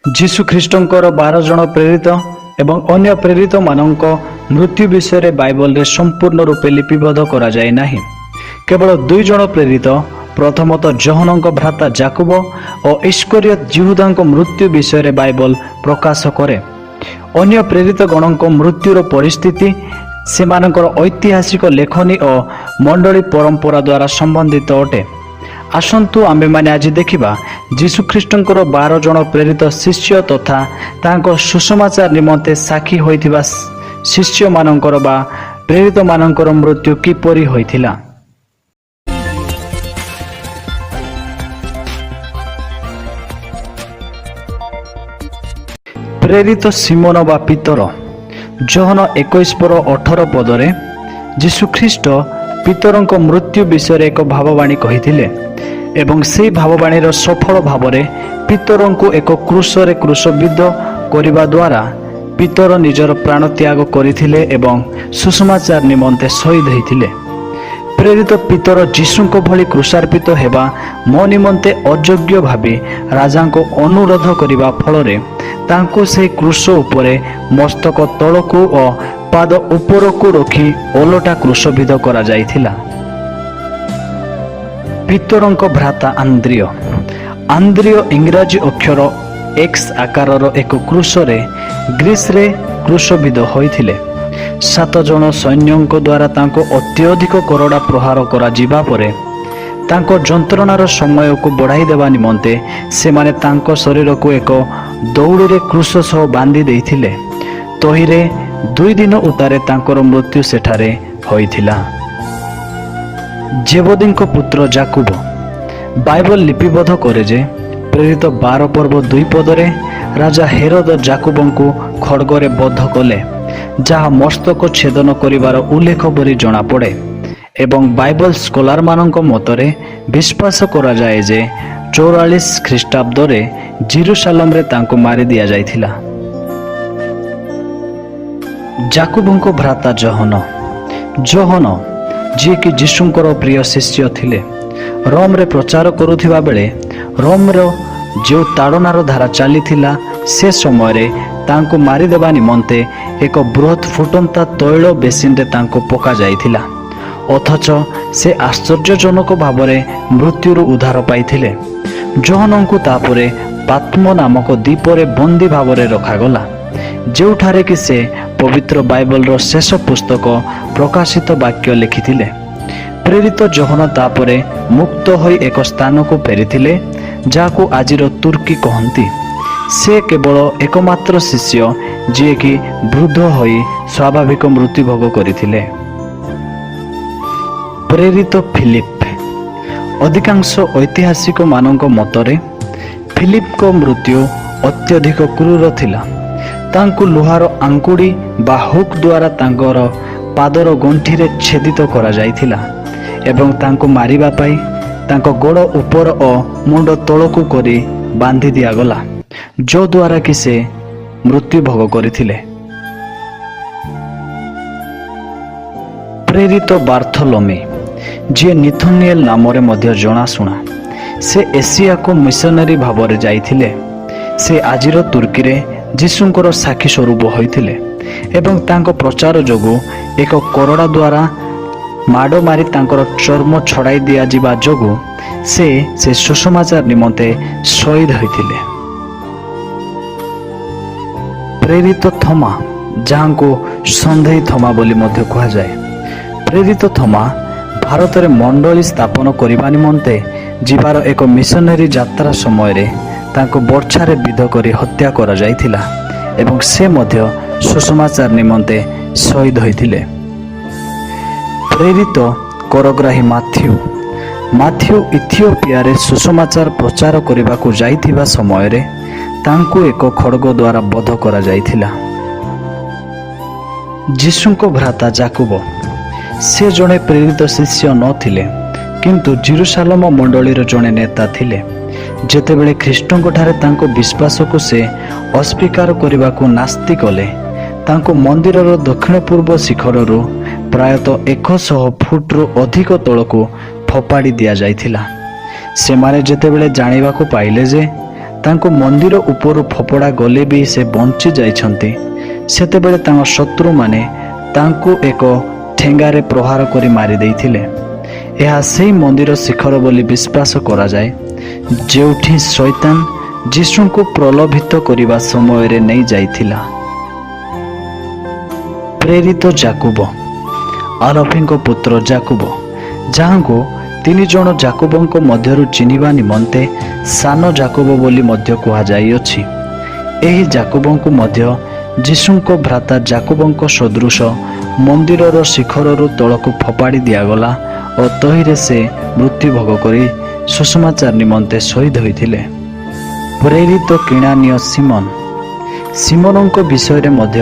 ଯୀଶୁ ଖ୍ରୀଷ୍ଟଙ୍କର 12 ଜଣ ପ୍ରେରିତ ଏବଂ ଅନ୍ୟ ପ୍ରେରିତମାନଙ୍କ ମୃତ୍ୟୁ ବିଷୟରେ ବାଇବଲରେ ସମ୍ପୂର୍ଣ୍ଣ ରୂପେ ଲିପିବଦ୍ଧ କରାଯାଇ ନାହିଁ। କେବଳ 2 ଜଣ ପ୍ରେରିତ, ପ୍ରଥମତଃ ଯୋହନଙ୍କ ଭ୍ରାତା ଜାକୁବ ଓ ଇଷ୍କରିୟତ ଯିହୁଦାଙ୍କ ମୃତ୍ୟୁ ବିଷୟରେ ବାଇବଲ ପ୍ରକାଶ କରେ। ଅନ୍ୟ ପ୍ରେରିତ ଗଣଙ୍କ ମୃତ୍ୟୁର ପରିସ୍ଥିତି ସେମାନଙ୍କର ଐତିହାସିକ ଲେଖନୀ ଓ ମଣ୍ଡଳୀ ପରମ୍ପରା ଦ୍ୱାରା ସମ୍ବନ୍ଧିତ ଅଟେ। ଆସନ୍ତୁ ଆମ୍ଭେମାନେ ଆଜି ଦେଖିବା ଯୀଶୁଖ୍ରୀଷ୍ଟଙ୍କର 12 ଜଣ ପ୍ରେରିତ ଶିଷ୍ୟ ତଥା ତାଙ୍କ ସୁସମାଚାର ନିମନ୍ତେ ସାକ୍ଷୀ ହୋଇଥିବା ଶିଷ୍ୟମାନଙ୍କର ବା ପ୍ରେରିତମାନଙ୍କର ମୃତ୍ୟୁ କିପରି ହୋଇଥିଲା। ପ୍ରେରିତ ସିମୋନ ବା ପିତର। ଯୋହନ 21 ପର 18 ପଦରେ ଯୀଶୁଖ୍ରୀଷ୍ଟ ପିତରଙ୍କ ମୃତ୍ୟୁ ବିଷୟରେ ଏକ ଭାବବାଣୀ କହିଥିଲେ ଏବଂ ସେହି ଭାବବାଣୀର ସଫଳ ଭାବରେ ପିତରଙ୍କୁ ଏକ କ୍ରୁଶରେ କ୍ରୁଶବିଦ୍ଧ କରିବା ଦ୍ୱାରା ପିତର ନିଜର ପ୍ରାଣତ୍ୟାଗ କରିଥିଲେ ଏବଂ ସୁସମାଚାର ନିମନ୍ତେ ଶହୀଦ ହୋଇଥିଲେ। ପ୍ରେରିତ ପିତର ଯୀଶୁଙ୍କ ଭଳି କ୍ରୁଶାର୍ପିତ ହେବା ମୋ ନିମନ୍ତେ ଅଯୋଗ୍ୟ ଭାବି ରାଜାଙ୍କୁ ଅନୁରୋଧ କରିବା ଫଳରେ ତାଙ୍କୁ ସେହି କ୍ରୁଶ ଉପରେ ମସ୍ତକ ତଳକୁ ଓ ପାଦ ଉପରକୁ ରଖି ଓଲଟା କ୍ରୁଶବିଦ୍ଧ କରାଯାଇଥିଲା। ପିତରଙ୍କ ଭ୍ରାତା ଆନ୍ଦ୍ରିୟ। ଆନ୍ଦ୍ରିୟ ଇଂରାଜୀ ଅକ୍ଷର ଏକ୍ସ ଆକାରର ଏକ କ୍ରୁଶରେ ଗ୍ରୀସରେ କ୍ରୁଶବିଦ୍ଧ ହୋଇଥିଲେ। 7 ଜଣ ସୈନ୍ୟଙ୍କ ଦ୍ୱାରା ତାଙ୍କୁ ଅତ୍ୟଧିକ କରଡ଼ା ପ୍ରହାର କରାଯିବା ପରେ ତାଙ୍କ ଯନ୍ତ୍ରଣାର ସମୟକୁ ବଢ଼ାଇ ଦେବା ନିମନ୍ତେ ସେମାନେ ତାଙ୍କ ଶରୀରକୁ ଏକ ଦଉଡ଼ିରେ କ୍ରୁଶ ସହ ବାନ୍ଧି ଦେଇଥିଲେ। ତହିଁରେ 2 ଦିନ ଉତ୍ତାରେ ତାଙ୍କର ମୃତ୍ୟୁ ସେଠାରେ ହୋଇଥିଲା। ଜେବଦୀଙ୍କ ପୁତ୍ର ଜାକୁବ। ବାଇବଲ ଲିପିବଦ୍ଧ କରେ ଯେ ପ୍ରେରିତ 12 ପର୍ବ 2 ପଦରେ ରାଜା ହେରୋଦ ଜାକୁବଙ୍କୁ ଖଡ଼ଗରେ ବଦ୍ଧ କଲେ, ଯାହା ମସ୍ତକ ଛେଦନ କରିବାର ଉଲ୍ଲେଖ ପରି ଜଣାପଡ଼େ ଏବଂ ବାଇବଲ ସ୍କଲାରମାନଙ୍କ ମତରେ ବିଶ୍ୱାସ କରାଯାଏ ଯେ 44 ଖ୍ରୀଷ୍ଟାବ୍ଦରେ ଜିରୁସାଲମରେ ତାଙ୍କୁ ମାରି ଦିଆଯାଇଥିଲା। ଜାକୁବଙ୍କ ଭ୍ରାତା ଯୋହନ। ଯୋହନ, ଯିଏକି ଯୀଶୁଙ୍କର ପ୍ରିୟ ଶିଷ୍ୟ ଥିଲେ, ରୋମରେ ପ୍ରଚାର କରୁଥିବା ବେଳେ ରୋମର ଯେଉଁ ତାଡ଼ନାର ଧାରା ଚାଲିଥିଲା ସେ ସମୟରେ ତାଙ୍କୁ ମାରିଦେବା ନିମନ୍ତେ ଏକ ବୃହତ୍ ଫୁଟନ୍ତା ତୈଳ ବେସିନରେ ତାଙ୍କୁ ପକାଯାଇଥିଲା। ଅଥଚ ସେ ଆଶ୍ଚର୍ଯ୍ୟଜନକ ଭାବରେ ମୃତ୍ୟୁରୁ ଉଦ୍ଧାର ପାଇଥିଲେ। ଯୋହନଙ୍କୁ ତାପରେ ପାତ୍ମ ନାମକ ଦ୍ୱୀପରେ ବନ୍ଦୀ ଭାବରେ ରଖାଗଲା, ଯେଉଁଠାରେ କି ସେ ପବିତ୍ର ବାଇବଲର ଶେଷ ପୁସ୍ତକ ପ୍ରକାଶିତ ବାକ୍ୟ ଲେଖିଥିଲେ। ପ୍ରେରିତ ଯୋହନ ତାପରେ ମୁକ୍ତ ହୋଇ ଏକ ସ୍ଥାନକୁ ଫେରିଥିଲେ, ଯାହାକୁ ଆଜିର ତୁର୍କୀ କହନ୍ତି। ସେ କେବଳ ଏକମାତ୍ର ଶିଷ୍ୟ ଯିଏକି ବୃଦ୍ଧ ହୋଇ ସ୍ୱାଭାବିକ ମୃତ୍ୟୁଭୋଗ କରିଥିଲେ। ପ୍ରେରିତ ଫିଲିପ। ଅଧିକାଂଶ ଐତିହାସିକମାନଙ୍କ ମତରେ ଫିଲିପଙ୍କ ମୃତ୍ୟୁ ଅତ୍ୟଧିକ କ୍ରୂର ଥିଲା। ତାଙ୍କୁ ଲୁହାର ଆଙ୍କୁଡ଼ି ବା ହୁକ୍ ଦ୍ୱାରା ତାଙ୍କର ପାଦର ଗଣ୍ଠିରେ ଛେଦିତ କରାଯାଇଥିଲା ଏବଂ ତାଙ୍କୁ ମାରିବା ପାଇଁ ତାଙ୍କ ଗୋଡ଼ ଉପର ଓ ମୁଣ୍ଡ ତଳକୁ କରି ବାନ୍ଧି ଦିଆଗଲା, ଯଦ୍ୱାରା କି ସେ ମୃତ୍ୟୁଭୋଗ କରିଥିଲେ। ପ୍ରେରିତ ବାର୍ଥଲୋମି, ଯିଏ ନିଥନିଏଲ ନାମରେ ମଧ୍ୟ ଜଣାଶୁଣା, ସେ ଏସିଆକୁ ମିଶନାରୀ ଭାବରେ ଯାଇଥିଲେ। ସେ ଆଜିର ତୁର୍କୀରେ ଯୀଶୁଙ୍କର ସାକ୍ଷୀ ସ୍ୱରୂପ ହୋଇଥିଲେ ଏବଂ ତାଙ୍କ ପ୍ରଚାର ଯୋଗୁଁ ଏକ କରଡ଼ା ଦ୍ୱାରା ମାଡ଼ ମାରି ତାଙ୍କର ଚର୍ମ ଛଡ଼ାଇ ଦିଆଯିବା ଯୋଗୁଁ ସେ ସେ ସୁସମାଚାର ନିମନ୍ତେ ଶହୀଦ ହୋଇଥିଲେ। ପ୍ରେରିତ ଥମା, ଯାହାଙ୍କୁ ସନ୍ଦେହୀ ଥମା ବୋଲି ମଧ୍ୟ କୁହାଯାଏ। ପ୍ରେରିତ ଥମା ଭାରତରେ ମଣ୍ଡଳୀ ସ୍ଥାପନ କରିବା ନିମନ୍ତେ ଯିବାର ଏକ ମିଶନାରୀ ଯାତ୍ରା ସମୟରେ ତାଙ୍କୁ ବର୍ଚ୍ଛାରେ ବିଦ୍ଧ କରି ହତ୍ୟା କରାଯାଇଥିଲା ଏବଂ ସେ ମଧ୍ୟ ସୁସମାଚାର ନିମନ୍ତେ ଶହୀଦ ହୋଇଥିଲେ। ପ୍ରେରିତ କରଗ୍ରାହୀ ମାଥ୍ୟୁ। ମାଥ୍ୟୁ ଇଥିଓପିଆରେ ସୁସମାଚାର ପ୍ରଚାର କରିବାକୁ ଯାଇଥିବା ସମୟରେ ତାଙ୍କୁ ଏକ ଖଡ଼ଗ ଦ୍ୱାରା ବଧ କରାଯାଇଥିଲା। ଯୀଶୁଙ୍କ ଭ୍ରାତା ଜାକୁବ। ସେ ଜଣେ ପ୍ରେରିତ ଶିଷ୍ୟ ନଥିଲେ, କିନ୍ତୁ ଜିରୁସାଲମ ମଣ୍ଡଳୀର ଜଣେ ନେତା ଥିଲେ। ଯେତେବେଳେ ଖ୍ରୀଷ୍ଟଙ୍କଠାରେ ତାଙ୍କ ବିଶ୍ୱାସକୁ ସେ ଅସ୍ୱୀକାର କରିବାକୁ ନାସ୍ତି କଲେ, ତାଙ୍କୁ ମନ୍ଦିରର ଦକ୍ଷିଣ ପୂର୍ବ ଶିଖରରୁ ପ୍ରାୟତଃ 100 ଫୁଟରୁ ଅଧିକ ତଳକୁ ଫୋପାଡ଼ି ଦିଆଯାଇଥିଲା। ସେମାନେ ଯେତେବେଳେ ଜାଣିବାକୁ ପାଇଲେ ଯେ ତାଙ୍କୁ ମନ୍ଦିର ଉପରୁ ଫୋପଡ଼ା ଗଲେ ବି ସେ ବଞ୍ଚି ଯାଇଛନ୍ତି, ସେତେବେଳେ ତାଙ୍କ ଶତ୍ରୁମାନେ ତାଙ୍କୁ ଏକ ଠେଙ୍ଗାରେ ପ୍ରହାର କରି ମାରି ଦେଇଥିଲେ। ଏହା ସେଇ ମନ୍ଦିର ଶିଖର ବୋଲି ବିଶ୍ୱାସ କରାଯାଏ, ଯେଉଁଠି ଶୈତାନ ଯୀଶୁଙ୍କୁ ପ୍ରଲୋଭିତ କରିବା ସମୟରେ ନେଇ ଯାଇଥିଲା। ପ୍ରେରିତ ଜାକୁବ, ଆଲଫୀଙ୍କ ପୁତ୍ର ଜାକୁବ, ଯାହାଙ୍କୁ ତିନି ଜଣ ଜାକୁବଙ୍କ ମଧ୍ୟରୁ ଚିହ୍ନିବା ନିମନ୍ତେ ସାନ ଜାକୁବ ବୋଲି ମଧ୍ୟ କୁହାଯାଇଅଛି। ଏହି ଜାକୁବଙ୍କୁ ମଧ୍ୟ ଯୀଶୁଙ୍କ ଭ୍ରାତା ଜାକୁବଙ୍କ ସଦୃଶ ମନ୍ଦିରର ଶିଖରରୁ ତଳକୁ ଫୋପାଡ଼ି ଦିଆଗଲା ଓ ତହିଁରେ ସେ ମୃତ୍ୟୁଭୋଗ କରି ସୁସମାଚାର ନିମନ୍ତେ ଶହୀଦ ହୋଇଥିଲେ। ପ୍ରେରିତ କିଣାନୀୟ ସିମନ। ସିମନଙ୍କ ବିଷୟରେ ମଧ୍ୟ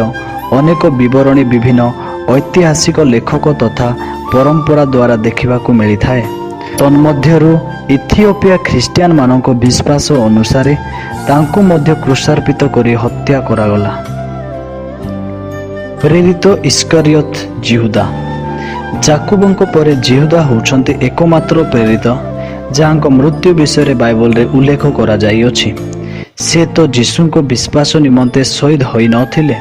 ଅନେକ ବିବରଣୀ ବିଭିନ୍ନ ଐତିହାସିକ ଲେଖକ ତଥା ପରମ୍ପରା ଦ୍ୱାରା ଦେଖିବାକୁ ମିଳିଥାଏ। ତନ୍ମଧ୍ୟରୁ ଇଥିଓପିଆ ଖ୍ରୀଷ୍ଟିଆନମାନଙ୍କ ବିଶ୍ୱାସ ଅନୁସାରେ ତାଙ୍କୁ ମଧ୍ୟ କ୍ରୁଶାର୍ପିତ କରି ହତ୍ୟା କରାଗଲା। ପ୍ରେରିତ ଇସ୍କରିୟତ ଜିହୁଦା। ଜାକୁବଙ୍କ ପରେ ଜିହୁଦା ହେଉଛନ୍ତି ଏକମାତ୍ର ପ୍ରେରିତ, ଯାହାଙ୍କ ମୃତ୍ୟୁ ବିଷୟରେ ବାଇବଲରେ ଉଲ୍ଲେଖ କରାଯାଇଅଛି। ସେ ତ ଯୀଶୁଙ୍କ ବିଶ୍ୱାସ ନିମନ୍ତେ ଶହୀଦ ହୋଇନଥିଲେ।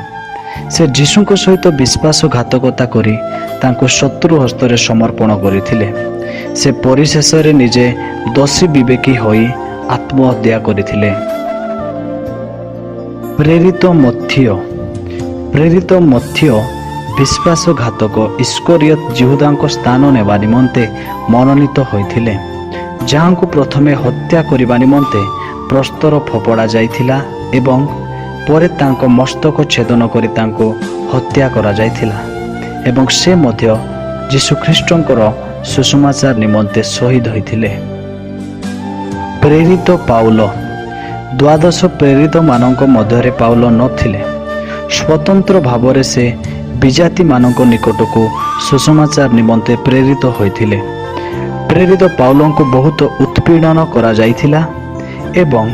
ସେ ଯୀଶୁଙ୍କ ସହିତ ବିଶ୍ୱାସଘାତକତା କରି ତାଙ୍କୁ ଶତ୍ରୁ ହସ୍ତରେ ସମର୍ପଣ କରିଥିଲେ। ସେ ପରିଶେଷରେ ନିଜେ ଦୋଷୀ ବିବେକୀ ହୋଇ ଆତ୍ମହତ୍ୟା କରିଥିଲେ। ପ୍ରେରିତ ମଥିୟ। ପ୍ରେରିତ ମଥିୟ ବିଶ୍ୱାସଘାତକ ଇସ୍କରିୟତ ଜିହୁଦାଙ୍କ ସ୍ଥାନ ନେବା ନିମନ୍ତେ ମନୋନୀତ ହୋଇଥିଲେ, ଯାହାଙ୍କୁ ପ୍ରଥମେ ହତ୍ୟା କରିବା ନିମନ୍ତେ ପ୍ରସ୍ତର ଫୋପଡ଼ା ଯାଇଥିଲା ଏବଂ ପରେ ତାଙ୍କ ମସ୍ତକ ଛେଦନ କରି ତାଙ୍କୁ ହତ୍ୟା କରାଯାଇଥିଲା ଏବଂ ସେ ମଧ୍ୟ ଯୀଶୁଖ୍ରୀଷ୍ଟଙ୍କର ସୁସମାଚାର ନିମନ୍ତେ ଶହୀଦ ହୋଇଥିଲେ। ପ୍ରେରିତ ପାଉଲ। ଦ୍ୱାଦଶ ପ୍ରେରିତମାନଙ୍କ ମଧ୍ୟରେ ପାଉଲ ନଥିଲେ। ସ୍ୱତନ୍ତ୍ର ଭାବରେ ସେ ବିଜାତିମାନଙ୍କ ନିକଟକୁ ସୁସମାଚାର ନିମନ୍ତେ ପ୍ରେରିତ ହୋଇଥିଲେ। ପ୍ରେରିତ ପାଉଲଙ୍କୁ ବହୁତ ଉତ୍ପୀଡ଼ନ କରାଯାଇଥିଲା ଏବଂ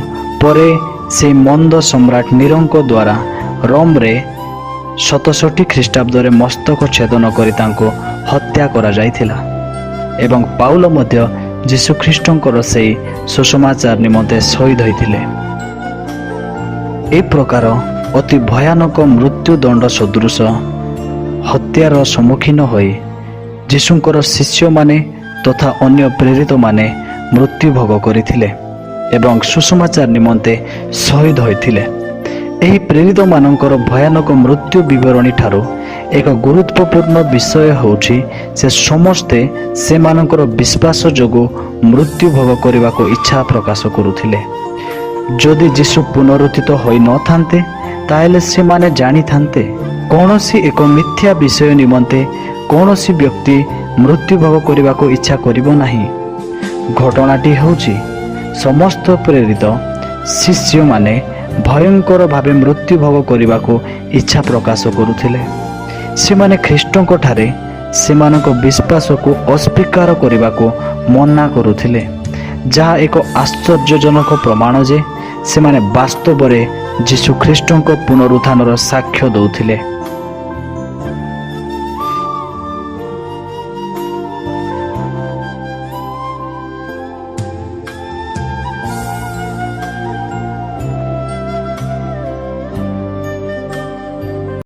ପରେ ସେହି ମନ୍ଦ ସମ୍ରାଟ ନିରୋଙ୍କ ଦ୍ୱାରା ରୋମରେ 67 ଖ୍ରୀଷ୍ଟାବ୍ଦରେ ମସ୍ତକ ଛେଦନ କରି ତାଙ୍କୁ ହତ୍ୟା କରାଯାଇଥିଲା ଏବଂ ପାଉଲ ମଧ୍ୟ ଯୀଶୁଖ୍ରୀଷ୍ଟଙ୍କର ସେହି ସୁସମାଚାର ନିମନ୍ତେ ଶହୀଦ ହୋଇଥିଲେ। ଏ ପ୍ରକାର ଅତି ଭୟାନକ ମୃତ୍ୟୁଦଣ୍ଡ ସଦୃଶ ହତ୍ୟାର ସମ୍ମୁଖୀନ ହୋଇ ଯୀଶୁଙ୍କର ଶିଷ୍ୟମାନେ ତଥା ଅନ୍ୟ ପ୍ରେରିତମାନେ ମୃତ୍ୟୁଭୋଗ କରିଥିଲେ ଏବଂ ସୁସମାଚାର ନିମନ୍ତେ ଶହୀଦ ହୋଇଥିଲେ। ଏହି ପ୍ରେରିତମାନଙ୍କର ଭୟାନକ ମୃତ୍ୟୁ ବିବରଣୀ ଠାରୁ ଏକ ଗୁରୁତ୍ୱପୂର୍ଣ୍ଣ ବିଷୟ ହେଉଛି, ସେ ସମସ୍ତେ ସେମାନଙ୍କର ବିଶ୍ୱାସ ଯୋଗୁଁ ମୃତ୍ୟୁଭୋଗ କରିବାକୁ ଇଚ୍ଛା ପ୍ରକାଶ କରୁଥିଲେ। ଯଦି ଯୀଶୁ ପୁନରୁତ୍ଥିତ ହୋଇନଥାନ୍ତେ, ତାହେଲେ ସେମାନେ ଜାଣିଥାନ୍ତେ। କୌଣସି ଏକ ମିଥ୍ୟା ବିଷୟ ନିମନ୍ତେ କୌଣସି ବ୍ୟକ୍ତି ମୃତ୍ୟୁଭୋଗ କରିବାକୁ ଇଚ୍ଛା କରିବ ନାହିଁ। ଘଟଣାଟି ହେଉଛି, ସମସ୍ତ ପ୍ରେରିତ ଶିଷ୍ୟମାନେ ଭୟଙ୍କର ଭାବେ ମୃତ୍ୟୁଭୋଗ କରିବାକୁ ଇଚ୍ଛା ପ୍ରକାଶ କରୁଥିଲେ। ସେମାନେ ଖ୍ରୀଷ୍ଟଙ୍କଠାରେ ସେମାନଙ୍କ ବିଶ୍ୱାସକୁ ଅସ୍ୱୀକାର କରିବାକୁ ମନା କରୁଥିଲେ, ଯାହା ଏକ ଆଶ୍ଚର୍ଯ୍ୟଜନକ ପ୍ରମାଣ ଯେ ସେମାନେ ବାସ୍ତବରେ ଯୀଶୁଖ୍ରୀଷ୍ଟଙ୍କ ପୁନରୁତ୍ଥାନର ସାକ୍ଷ୍ୟ ଦେଉଥିଲେ।